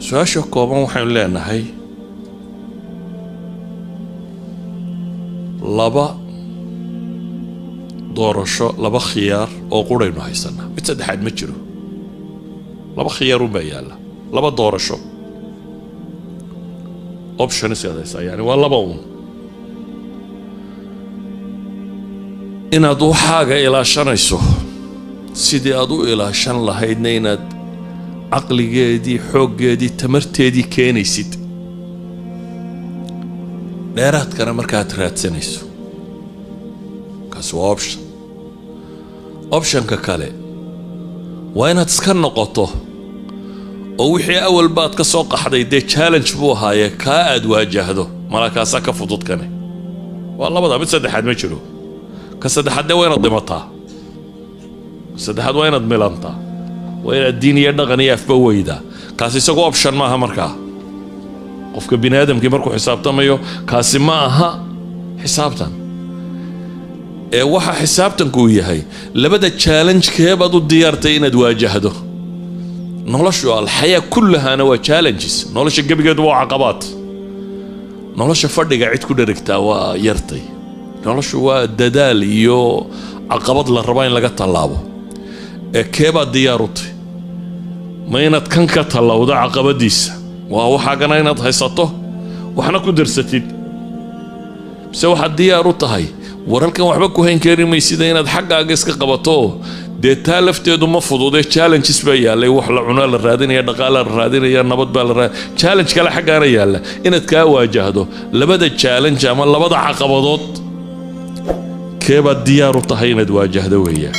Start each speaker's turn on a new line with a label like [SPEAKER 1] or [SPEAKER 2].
[SPEAKER 1] Su-aasha kooban waxaynu leenahay laba doorasho, laba khiyaar oo quraynu haysanaa, mid saddexaad ma jiro. Laba khiyaar unbaa yaalla, laba doorasho, options aad haysaa, yani waa laba uun: inaad waxaaga ilaashanayso sidii aad u ilaashan lahaydna, inaad caqligeedii, xooggeedii, tamarteedii keenaysid, dheeraadkana markaad raadsanayso. Kaasi waa option. Optionka kale waa inaad iska noqoto oo wixii awal baad ka soo qaxday dee challenge buu ahaayee kaa aad waajahdo. Malaa kaasaa ka fudud kane. Waa labada, mid saddexaad ma jiro. Ka saddexaad dee waa inaad dhimataa, ka saddexaad waa inaad milantaa, waa inaad diin iyo dhaqan iyo afba weydaa. Kaasi isagu option maaha. Markaa qofka bini aadamkii markuu xisaabtamayo, kaasi ma aha xisaabtan. Ee waxa xisaabtanku uu yahay labada challenge keebaad u diyaartay inaad waajahdo. Noloshu, الحياة كلها waa challenges. Nolosha gebigeedu waa caqabaad. Nolosha fadhiga cid ku dherigtaa waa yartay. Noloshu waa dadaal iyo caqabad la rabaa in laga tallaabo. Ee keebaad diyaar u tahy? Ma inaad kan ka tallawdo caqabadiisa, waa waxaagana inaad haysato waxna ku darsatid, mise waxaad diyaar u tahay waralkan waxba ku hayn kari maysida inaad xaggaaga iska qabato? Dee taa lafteedu ma fudude, challenges baa yaallay. Wax la cunaa la raadinaya, dhaqaala la raadinaya, nabad baa la raadinaya, challenge kale xaggaana yaalla inaad kaa waajahdo. Labada challenge ama labada caqabadood keebaad diyaar u tahay inaad waajahdo weeyaan.